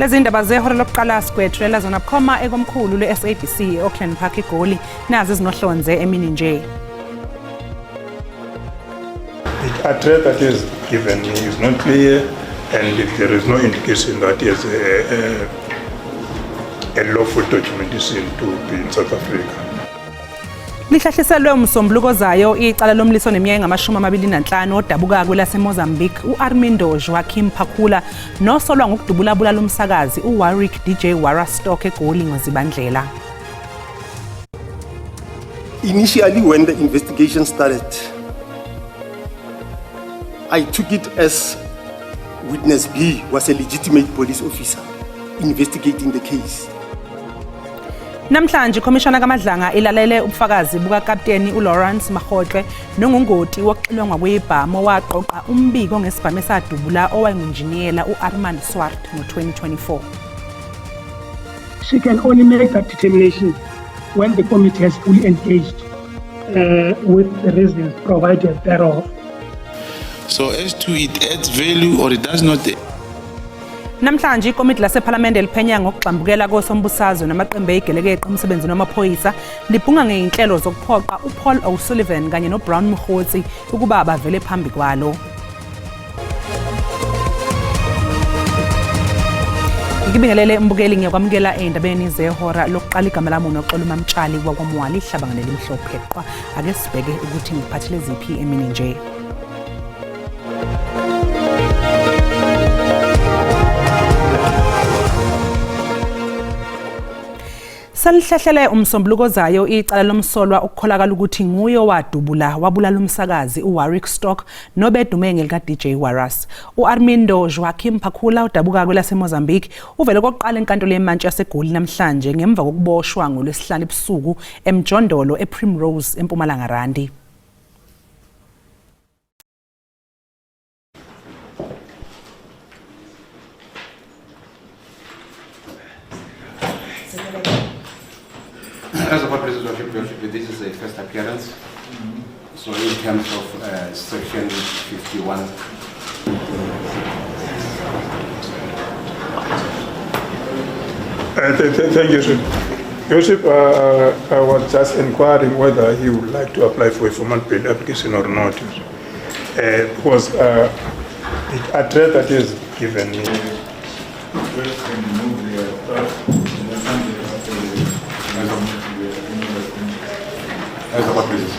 Lezi ndaba zehora lokuqala sikwethulela zona bukhoma ekomkhulu le-SABC e-Auckland Park eGoli. Nazi ezinohlonze emini nje. The address that is given me is not clear and if there is no indication that he has a lawful documentation to be in South Africa. Lihlahliselwe umsombuluko ozayo icala lomlisa oneminyaka engama-25 odabuka kwelaseMozambique u-Armindo Joaquim Phakula nosolwa ngokudubula abulala umsakazi uWarwick DJ Warastock eGoli ngoZibandlela. Initially, when the investigation started, I took it as witness B was a legitimate police officer investigating the case. Namhlanje ikhomishana kaMadlanga ilalele ubufakazi bukakapteni uLawrence Makgotle nongungoti wokuxilongwa kwebhamu owaqoqa umbiko ngesibhamu esadubula owayengunjiniyela u-Armand Swart ngo-2024. She can only make that determination when the committee has fully engaged with the reasons provided thereof. So as to it adds value or it does not. Namhlanje ikomiti lasePhalamende liphenya ngokugxambukela kosombusazwe namaqembu eyigelekeqe emsebenzini wamaphoyisa libhunga ngey'nhlelo zokuphoqa uPaul O'Sullivan kanye noBrown Mogotsi ukuba bavele phambi kwalo. Ngikubingelele mbukeli ngiyakwamukela ey'ndabeni zehora lokuqala. Igama lami uNoxolo Mamtshali wakwaMwali ihlabangane limhlophe qwa. Ake sibheke ukuthi ngiphathele ziphi emini nje. Selihlehlele umsombuluko ozayo icala lomsolwa okukholakala ukuthi nguye owadubula wabulala umsakazi uWarwick Stock nobedume ngelika-DJ Warras. U-Armindo Joaquim Phakula odabuka kwelaseMozambique uvele kokuqala enkantolo yemantshi yaseGoli namhlanje ngemva kokuboshwa ngoLwesihlanu ebusuku eMjondolo ePrimrose eMpumalanga Randi. As of President, Your Worship, this is a first appearance. So in terms of section 51. Thank you, sir. Worship, I was just inquiring whether he would like to apply for a formal bail application or not. Because the address that is given me. As of what reason?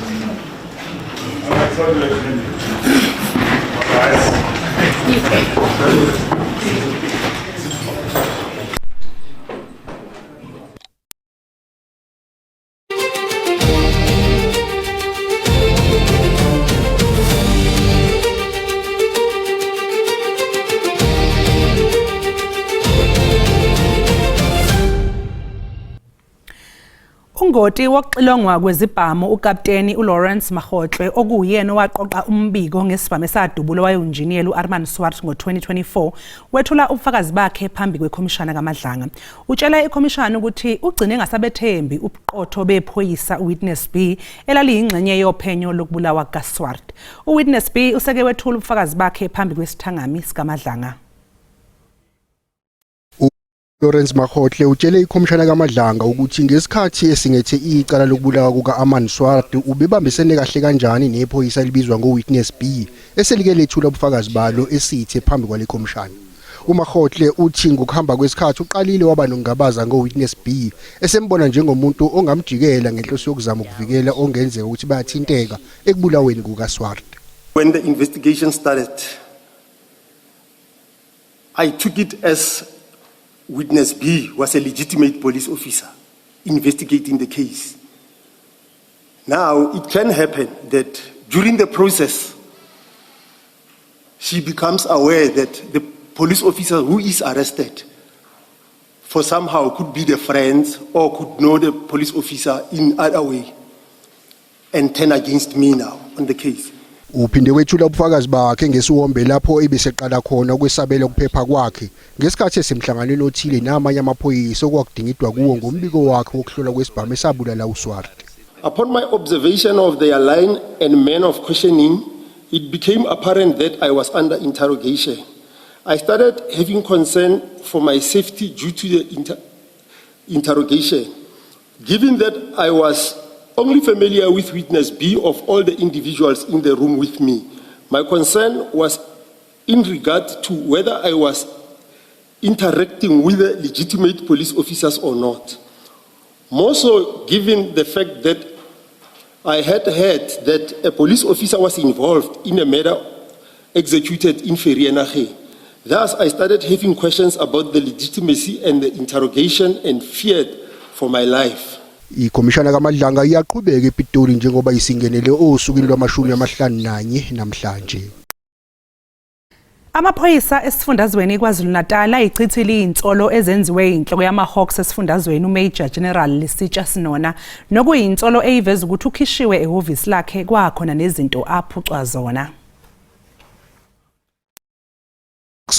Ungoti wokuxilongwa kwezibhamu ukapteni uLawrence Makgotle okuyena owaqoqa umbiko ngesibhamu esadubula owayewunjiniyela u-Armand Swart ngo-2024 wethula ubufakazi bakhe phambi kwekhomishana kaMadlanga. Utshela ikhomishana ukuthi ugcine engasabethembi ubuqotho bephoyisa uWitness B elaliyingxenye yophenyo lokubulawa kukaSwart. UWitness B useke wethula ubufakazi bakhe phambi kwesithangami sikaMadlanga. Lawrence Makgotle utshele ikhomishana kaMadlanga ukuthi ngesikhathi esingethe icala lokubulawa kuka-Armand Swart ubebambisene kahle kanjani nephoyisa elibizwa ngo-Witness B eselike lethula ubufakazi balo esithe phambi kwale khomishana. UMakgotle uthi ngokuhamba kwesikhathi uqalile waba nokungabaza ngo-Witness B esembona njengomuntu ongamjikela ngenhloso yokuzama ukuvikela ongenzeka ukuthi bayathinteka ekubulaweni kukaSwart. When the investigation started, I took it as witness B was a legitimate police officer investigating the case. Now, it can happen that during the process, she becomes aware that the police officer who is arrested for somehow could be the friends or could know the police officer in other way and turn against me now on the case. Uphinde wethula ubufakazi bakhe ngesiwombe lapho ebeseqala khona ukwesabela ukuphepha kwakhe ngesikhathi esemhlanganweni othile namanye amaphoyisa okwakudingidwa kuwo ngombiko wakhe wokuhlolwa kwesibhamu esabulala uSwart. Upon my observation of their line and manner of questioning, it became apparent that I was under interrogation. I started having concern for my safety due to the interrogation. Given that I was only familiar with witness B of all the individuals in the room with me, my concern was in regard to whether I was interacting with the legitimate police officers or not. More so given the fact that I had heard that a police officer was involved in a murder executed in Vereeniging. Thus, I started having questions about the legitimacy and the interrogation and feared for my life. Ikhomishana kaMadlanga iyaqhubeka ePitoli njengoba isingenele osukwini lwama-51 namhlanje. Amaphoyisa esifundazweni KwaZulu-Natal ayichithile izinsolo ezenziwe inhloko yama-Hawks esifundazweni uMajor General Lesetja Senona nokuyinsolo eyiveza ukuthi ukhishiwe ehhovisi lakhe kwakhona nezinto aphucwa zona.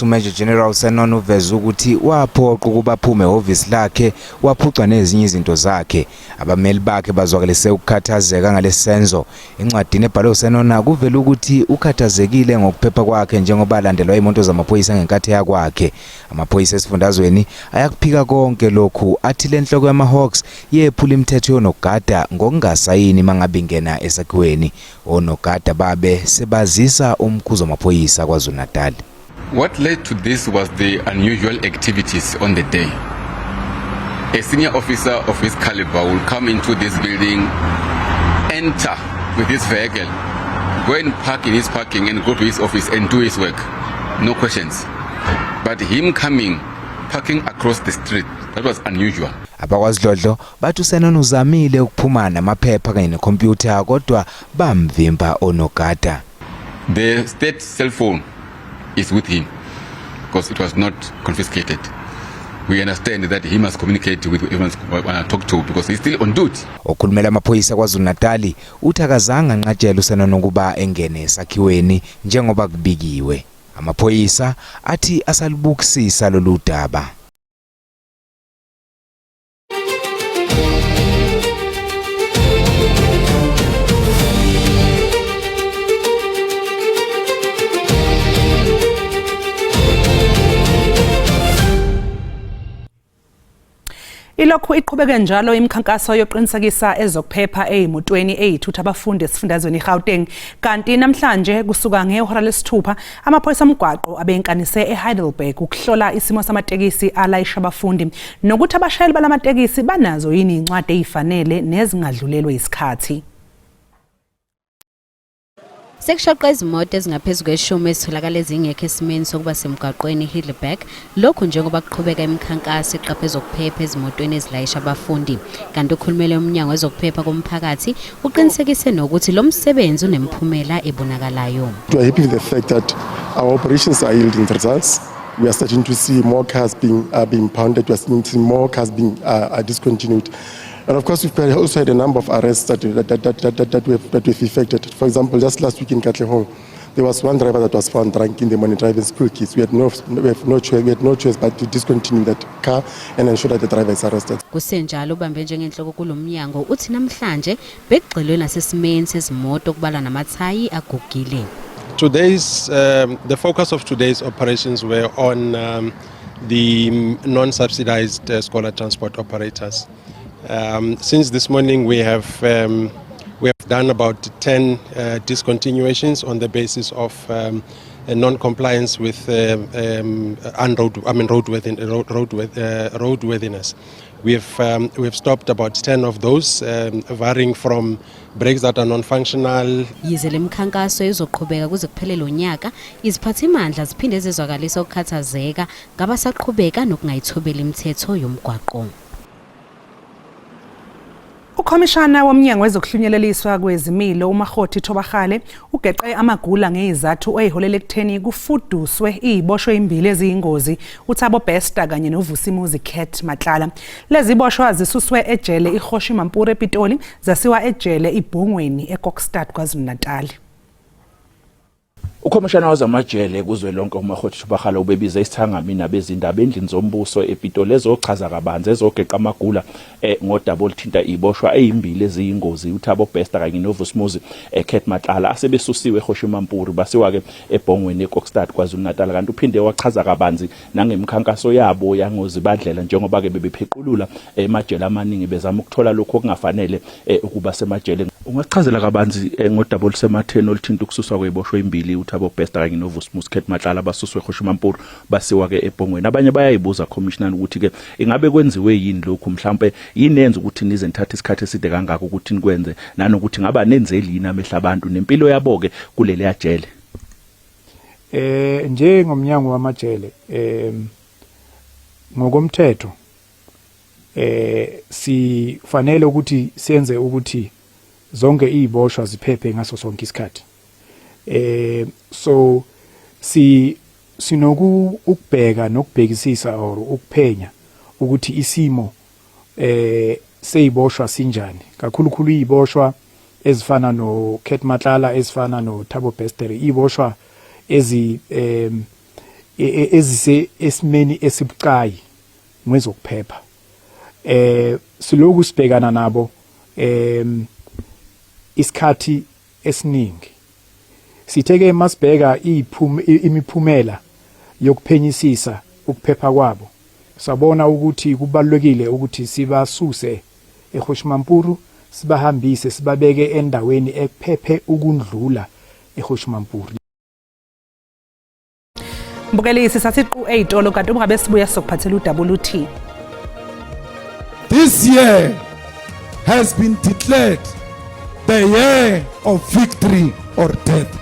UMajor General Senona uveze ukuthi waphoqa ukuba aphume ehhovisi lakhe, waphucwa nezinye izinto zakhe. Abameli bakhe bazwakalise ukukhathazeka ngalesi senzo. Encwadini ebhalwe uSenona kuvela ukuthi ukhathazekile ngokuphepha kwakhe njengoba alandelwa imoto zamaphoyisa ngenkathi yakwakhe. Amaphoyisa esifundazweni ayakuphika konke lokhu, athi le nhloko yama-Hawks yephula imithetho yonogada ngokungasayini mangabe ingena esakhiweni. Onogada babe sebazisa umkhuzi wamaphoyisa KwaZulu-Natal. What led to this was the unusual activities on the day. A senior officer of his caliber will come into this building, enter with his vehicle, go and park in his parking and go to his office and do his work. No questions. But him coming, parking across the street, that was unusual. Abakwasidlodlo bathi uSenona uzamile ukuphuma namaphepha kanye nekhompyutha kodwa bamvimba onogada. The state cell phone is with him because it was not confiscated. We understand that he must communicate with everyone I talk to because he's still on duty. Okhulumela amaphoyisa KwaZulu-Natal uthi akazange anqatshelwe uSenona ukuba engene esakhiweni njengoba kubikiwe. Amaphoyisa athi asalubukisisa lolu daba. Ilokhu iqhubeke njalo imikhankaso yokuqinisekisa ezokuphepha ezimotweni ezithutha abafundi esifundazweni iGauteng, kanti namhlanje kusuka ngehora lesithupha amaphoyisa omgwaqo abenkanise eHeidelberg ukuhlola isimo samatekisi alayisha abafundi nokuthi abashayeli balamatekisi banazo yini incwadi ezifanele nezingadlulelwe isikhathi. Sekushoqa izimoto ezingaphezu kweshumi ezitholakala ezingekho esimeni sokuba semgwaqweni eHeidelberg, lokhu njengoba kuqhubeka imikhankaso eqapha ezokuphepha ezimotweni ezilayisha abafundi. Kanti okhulumela umnyango wezokuphepha komphakathi uqinisekise nokuthi lo msebenzi unemiphumela ebonakalayo. We are happy with the fact that our operations are yielding results. We are starting to see more cars being pounded. We are starting to see more cars being discontinued. And of course, we've also had a number of arrests that we've effected. For example, just last week in Katlehong, there was one driver that was found drunk in the morning driving school kids. We had no choice but to discontinue that car and ensure that the driver is arrested. Kusenjalo, ubambe njengenhloko kulomnyango uthi namhlanje bekugxilwe nasesimeni sezimoto kubalwa namathayi agugile. The focus of today's operations were on the non-subsidized scholar transport operators. Since this morning, we have done about 10 discontinuations on the basis of non-compliance with unroad, I mean roadworthiness. We have stopped about 10 of those, varying from brakes that are non-functional. Yize lemikhankaso izoqhubeka kuze kuphele lo nyaka, iziphathimandla ziphinde zezwakalisa ukukhathazeka ngabasaqhubeka nokungayithobeli imithetho yomgwaqo. Ukhomishana womnyango wezokuhlunyeleliswa kwezimilo uMakgothi Thobakgale ugeqe amagula ngezizathu eziholela ekutheni kufuduswe iziboshwa ezimbili eziyingozi, uThabo Bester kanye noVusimuzi Cat Matlala. Lezi boshwa zisuswe ejele iKgosi Mampuru ePitoli zasiwa ejele iBhongweni eKokstad KwaZulu-Natal. Ukhomishana wezamajele kuzwelonke uMakgothi Thubakgale ubebize isithangami nabezindaba endlini zombuso ePitoli ezochaza kabanzi ezogeqa amagula eh, ngodaba oluthinta iboshwa ezimbili eziyingozi uThabo Bester kanye noVusumuzi eh, Cat Matlala asebesusiwe eHoshimampuru basiwa-ke ebhongweni eKokstad KwaZulu-Natal kanti uphinde wachaza kabanzi nangemikhankaso yabo yangozibandlela njengoba-ke bebephequlula emajele amaningi bezama ukuthola lokhu okungafanele eh, ukuba semajele. Ungachazela kabanzi eh, ngodaba olusematheni oluthinta ukususwa kwey'boshwa ey'mbili uThabo Bester kanye noVusumuzi Cat Matlala basuswe eHoshimampuru basiwa-ke ebhongweni. Abanye bayayibuza commissioner ukuthi-ke ingabe kwenziwe yini lokhu mhlawumpe yini yenza ukuthi nize nithathe isikhathi eside kangaka ukuthi nikwenze nanokuthi ngaba nenzeli yini amehlo abantu nempilo yabo-ke kuleliya jele. Eh njengomnyango wamajele eh ngokomthetho eh sifanele ukuthi senze ukuthi zonke iziboshwa ziphephe ngaso sonke isikhathi eh so si sinoku ukubheka nokubhekisisa or ukuphenya ukuthi isimo eh seyiboshwa sinjani kakhulukhulu iziboshwa ezifana no Cat Matlala ezifana no Thabo Bester iziboshwa ezi em e, e, ezise esimeni esibucayi ngezokuphepha eh siloku sibhekana nabo em isikhathi esiningi sithe ke masibheka imiphumela yokuphenyisisa ukuphepha kwabo sabona ukuthi kubalulekile ukuthi sibasuse eHoshimampuru sibahambise sibabeke endaweni ephephe ukundlula eHoshimampuru. Mbukeli sisasiqu eyitolo kanti uma ngabe sibuya sokuphathela udaba oluthi This year has been declared the year of victory or death.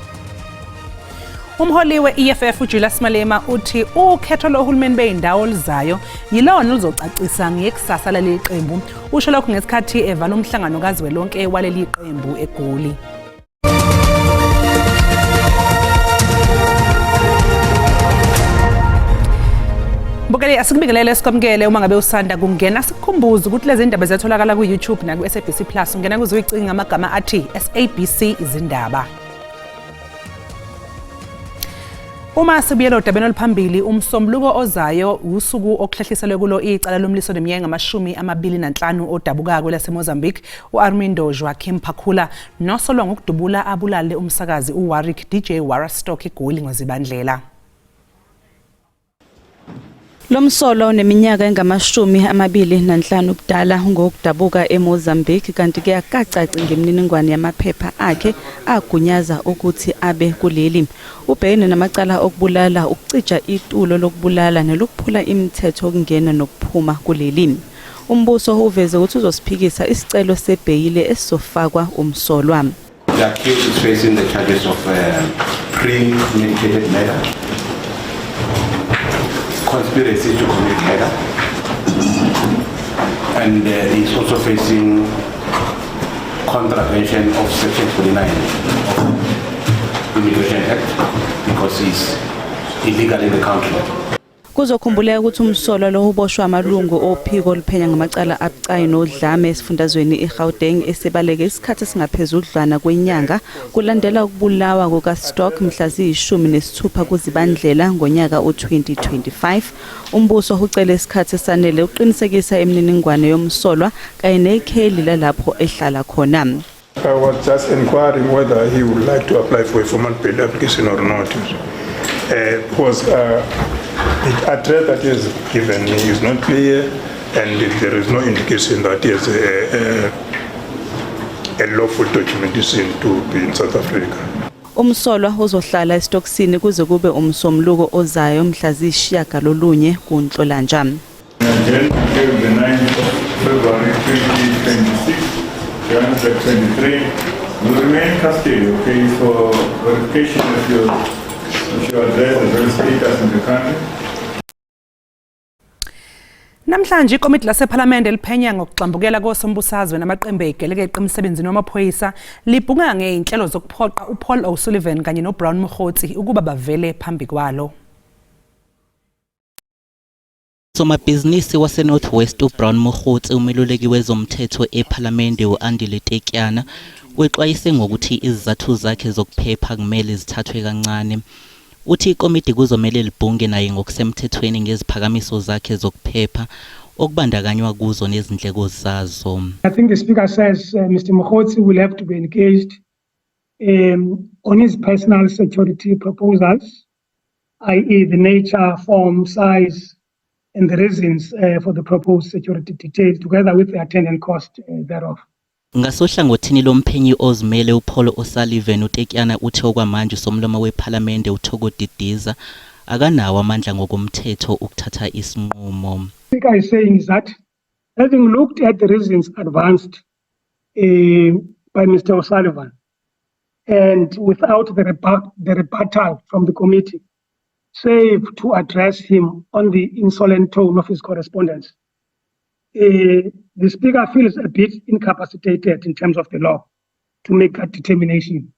Umholi we-EFF uJulius Malema uthi ukhetho lohulumeni beyindawo oluzayo yilona oluzocacisa ngekusasa laleli qembu. Usho lokhu ngesikhathi evala umhlangano kazwelonke waleli qembu eGoli. Mbukeli asikubingelele sikwamukele uma ngabe usanda kungena sikukhumbuze ukuthi lezi ndaba ziyatholakala ku-YouTube naku-SABC Plus ungena kuze uyicinge ngamagama athi SABC izindaba. Uma sibuyela odabeni oluphambili umsombuluko ozayo usuku okuhlehliselwe kulo icala lomliso neminyaka engamashumi 25 odabuka kwelaseMozambique u-Armindo Joaquim Phakula nosolwa ngokudubula abulale umsakazi uWarwick DJ Warrastock eGoli ngoZibandlela. Lo msolwa oneminyaka engama-25 ubudala ungowokudabuka eMozambique kanti ke akukacaci ngemininingwane yamaphepha akhe agunyaza ukuthi abe kuleli. Ubhekene namacala okubulala, ukucija itulo lokubulala nelokuphula imithetho yokungena nokuphuma kuleli. Umbuso uveze ukuthi uzosiphikisa isicelo sebheyile esizofakwa umsolwa. The accused is facing the charges of premeditated murder, conspiracy to commit murder, and he is also facing contravention of Section 29 of the Immigration Act because he is illegal in the country. Kuzokhumbuleka ukuthi umsolwa lo uboshwe amalungu ophiko oluphenya ngamacala abucayi nodlame esifundazweni iGauteng esebaleke isikhathi esingaphezudlwana kwenyanga kulandela ukubulawa kukaStock mhla ziyi-16 kuZibandlela ngonyaka u-2025. Umbuso ucele isikhathi esanele ukuqinisekisa imininingwane yomsolwa kanye nekheli lalapho ehlala khona. I was just inquiring whether he would like to apply for a formal bail application or not. Because the address that is given me is not clear and there is no indication that he has a lawful documentation to be in South Africa. Umsolwa uzohlala esitokisini kuze kube umsombuluko ozayo mhla ziyishiyagalolunye kuNhlolanja. Adjourned until the 9th of February 2026, Johannesburg 23. You remain in custody, okay, for verification of your address as well as status in the country. Namhlanje ikomiti lasephalamende liphenya ngokugxambukela kosombusazwe namaqembu ey'gelekeqe emsebenzini wamaphoyisa libhunga ngey'nhlelo zokuphoqa uPaul O'Sullivan kanye noBrown Mogotsi ukuba bavele phambi kwalo. Somabhizinisi waseNorth West uBrown Mogotsi umeluleki wezomthetho ePhalamende u-Andile Tetyana wexwayise ngokuthi izizathu zakhe zokuphepha kumele zithathwe kancane. Uthi ikomidi kuzomele libhunge naye ngokusemthethweni ngeziphakamiso zakhe zokuphepha okubandakanywa kuzo nezindleko zazo. I think the speaker says Mr. Mogotsi will have to be engaged on his personal security proposals, i.e. the nature, form, size, and the reasons for the proposed security detail, together with the attendant cost thereof. Ngasohlangothini lomphenyi ozimele uPaul O'Sullivan uTetyana uthe okwamanje usomlomo wePhalamende uThoko Didiza akanawo amandla ngokomthetho ukuthatha isinqumo. Speaker is saying is that having looked at the reasons advanced by Mr. O'Sullivan and without the rebuttal from the committee, save to address him on the insolent tone of his correspondence, the Speaker feels a bit incapacitated in terms of the law to make that determination.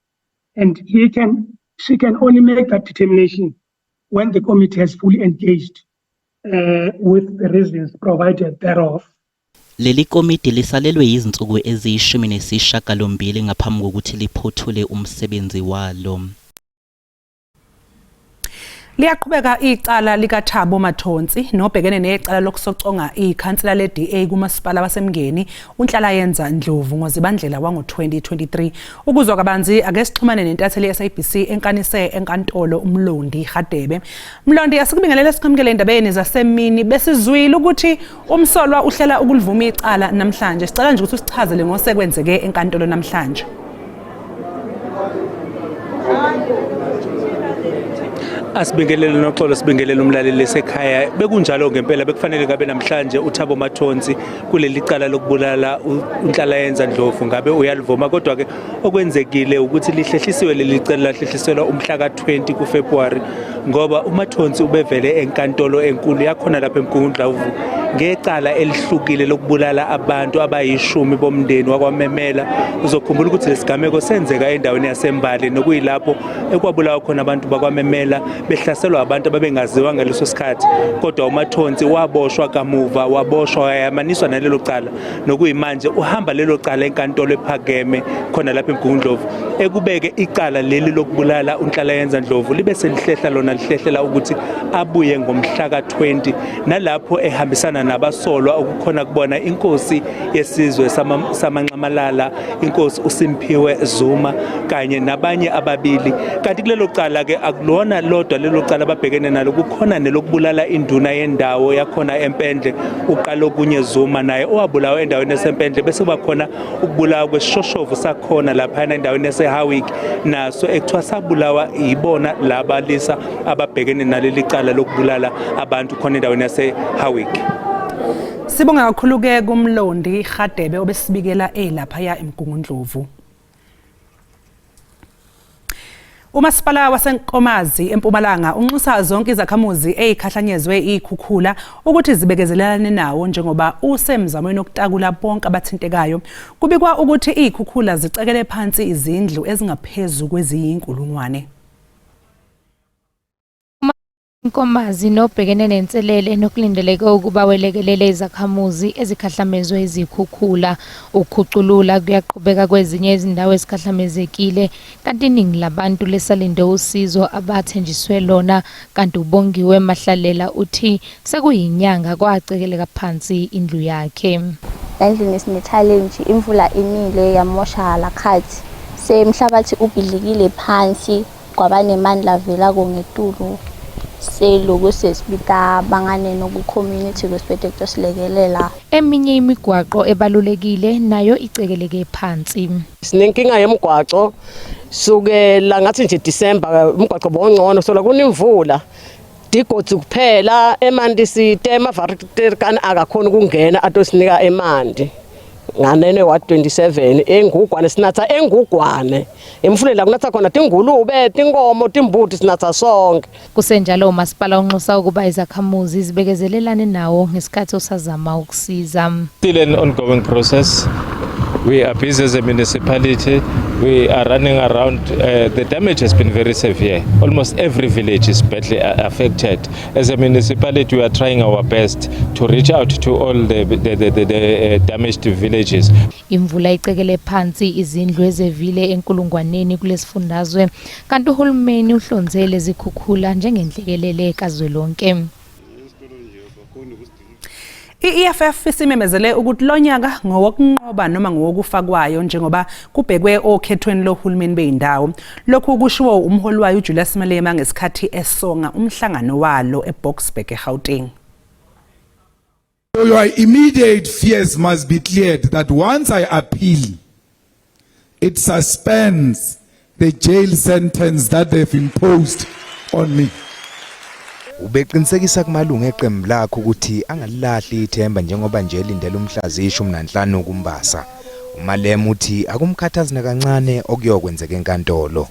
And she can only make that determination when the committee has fully engaged with the reasons provided thereof. Leli komidi lisalelwe yizinsuku eziyishumi nesishiyagalombili ngaphambi kokuthi liphothule umsebenzi walo. Liyaqhubeka icala likaThabo Mathonsi nobhekene necala lokusoconga ikhansela le-DA kumasipala waseMngeni uNhlalayenza Ndlovu ngoZibandlela wango-2023. Ukuzwa kabanzi ake sixhumane nentatheli ye-SABC enkanise enkantolo uMlondi Hadebe. Mlondi, asikubingelele siqhamukele endabeni zasemini. Besizwile ukuthi umsolwa uhlela ukulivuma icala namhlanje. Sicela nje ukuthi usichazele ngosekwenzeke enkantolo namhlanje. Asibingelele noxolo, sibingelele umlaleli esekhaya. Bekunjalo ngempela, bekufanele ngabe namhlanje uThabo Mathonsi kuleli cala lokubulala uNhlalayenza Ndlovu ngabe uyalivuma, kodwa ke okwenzekile ukuthi lihlehlisiwe leli cala, lahlehliselwa umhla ka-20 kuFebruary ngoba uMathonsi ubevele enkantolo enkulu yakhona lapha eMgungundlovu ngecala elihlukile lokubulala abantu abayishumi bomndeni wakwaMemela. Uzokhumbula ukuthi lesigameko senzeka endaweni yaseMbali, nokuyilapho ekwabulawa khona abantu bakwaMemela behlaselwa abantu ababengaziwa ngaleso sikhathi, kodwa uMathonsi waboshwa kamuva, waboshwa wayamaniswa nalelo cala, nokuyimanje uhamba lelo cala enkantolo ephakeme khona lapha eMgungundlovu. Ekubeke icala leli lokubulala uNhlalayenza Ndlovu libe selihlehla lona, lihlehlela ukuthi abuye ngomhla ka-20, nalapho ehambisana nabasolwa okukhona kubona inkosi yesizwe samaNxamalala, inkosi uSimphiwe Zuma, kanye nabanye ababili. Kanti kulelo cala ke akulona lodwa lelo cala ababhekene nalo, kukhona nelokubulala induna yendawo yakhona eMpendle uQalokunye Zuma, naye owabulawa endaweni yaseMpendle, bese kuba khona ukubulawa kwesishoshovu sakhona laphana endaweni yaseHowick, naso ekuthiwa sabulawa yibona labalisa ababhekene naleli cala lokubulala abantu khona endaweni yaseHowick. Sibonga kakhulu-ke kuMlondi Hadebe obesibikela elaphaya eMgungundlovu. Umasipala waseNkomazi eMpumalanga unxusa zonke izakhamuzi ezikhahlanyezwe ikhukhula ukuthi zibekezelelane nawo njengoba usemzamweni wokutakula bonke abathintekayo. Kubikwa ukuthi izikhukhula zicekele phansi izindlu ezingaphezu kweziyinkulungwane. Nkomazi nobhekene nenselele nokulindeleke ukuba welekelele izakhamuzi ezikhahlamezwe izikhukhula. Ukukhuculula kuyaqhubeka kwezinye izindawo ezikhahlamezekile, kanti iningi labantu lisalinde usizo abathenjiswe lona, kanti uBongiwe Mahlalela uthi sekuyinyanga kwacekeleka phansi indlu yakhe. Endlini sine-challenge, imvula inile yamosha lakhathi, semhlabathi ubhidlikile phansi, kwaba nemandla avelako ngetulu, seloku sesibita banganeno ku-community kwesiphethe kutosilekelela. Eminye imigwaqo ebalulekile nayo icekeleke phansi. Sinenkinga yemigwaco sukela ngathi nje December, umgwaco bongcono, sola kunemvula digodzi kuphela, emanti site emavarikani akakhona ukungena atosinika emanti nganene wa 27 engugwane, sinatha engugwane emfuleni la kunatha khona tingulube, tinkomo, timbuti, sinatha sonke. Kusenjalo, umasipala unxusa ukuba izakhamuzi zibekezelelane nawo ngesikhathi usazama ukusiza. Still an ongoing process. We are busy as a municipality. We are running around. The damage has been very severe. Almost every village is badly affected. As a municipality, we are trying our best to reach out to all the damaged villages. Imvula icekele phansi izindlu ezevile enkulungwaneni kulesifundazwe kanti uhulumeni uhlonze lezikhukhula njengenhlekelele kazwelonke. I-EFF isimemezele ukuthi lonyaka ngowokunqoba noma ngowokufa kwayo njengoba kubhekwe okhethweni lohulumeni beyindawo. Lokhu kushiwo umholi wayo uJulius Malema ngesikhathi esonga umhlangano walo eBoksburg eGauteng. So your immediate fears must be cleared that once I appeal, it suspends the jail sentence that they've imposed on me. Ubeqinisekisa kumalungu eqembu lakhe ukuthi angalilahli ithemba njengoba nje elindele umhla ziyi-15 kuMbasa. UMalema uthi akumkhathazi nakancane okuyokwenzeka enkantolo.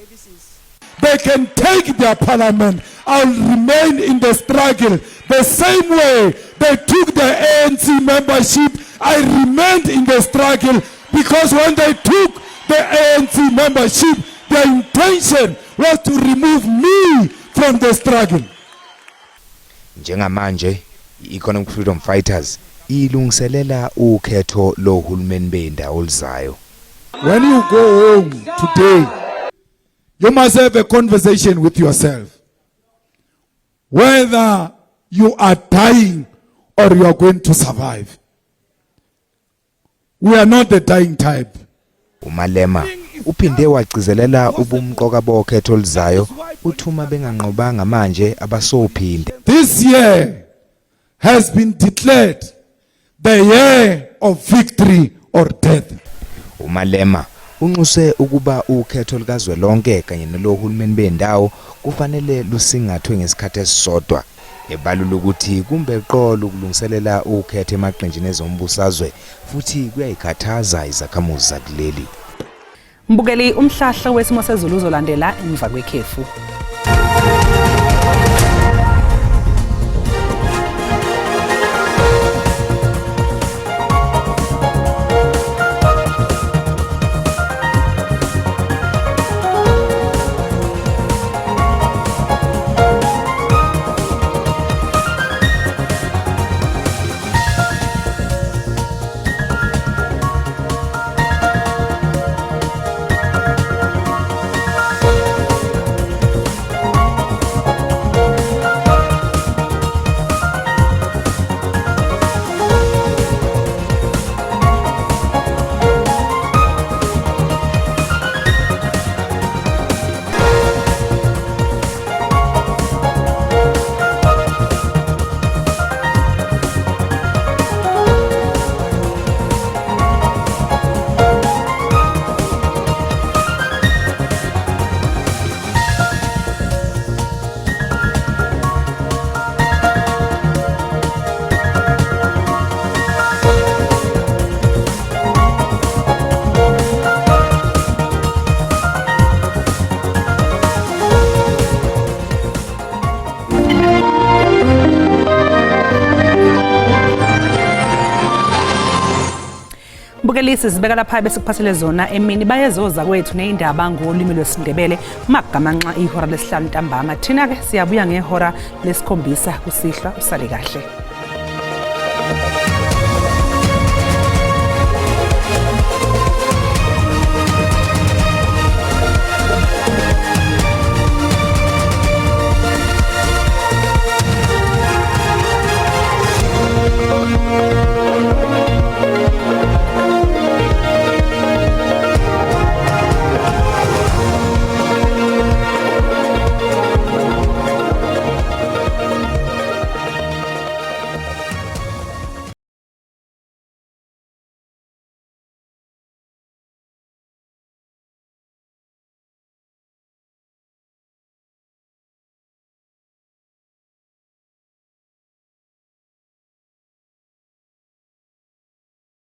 They can take their parliament. I'll remain in the struggle. The same way they took the ANC membership, I remained in the struggle because when they took the ANC membership, their intention was to remove me from the struggle. Njengamanje i-Economic Freedom Fighters ilungiselela ukhetho lohulumeni bendawo oluzayo. When you go home today, you must have a conversation with yourself. Whether you are dying or you are going to survive. We are not the dying type. UMalema uphinde wagcizelela ubumqoka bokhetho oluzayo uthi uma benganqobanga manje abasophinde. This year has been declared the year of victory or death. UMalema unxuse ukuba ukhetho likazwelonke kanye nelohulumeni bendawo kufanele lusingathwe ngesikhathi esisodwa ebalula ukuthi kumbe eqolo ukulungiselela ukhetho emaqenjini ezombusazwe futhi kuyayikhathaza izakhamuzi zakuleli. Mbukeli umhlahlo wesimo sezulu uzolandela emva kwekhefu. Mbukeli sizibeka lapha bese kuphathele zona emini bayezoza kwethu nezindaba ngolimi lwesiNdebele magamanxa ihora lesihlanu ntambama thina ke siyabuya ngehora lesikhombisa kusihlwa usale kahle.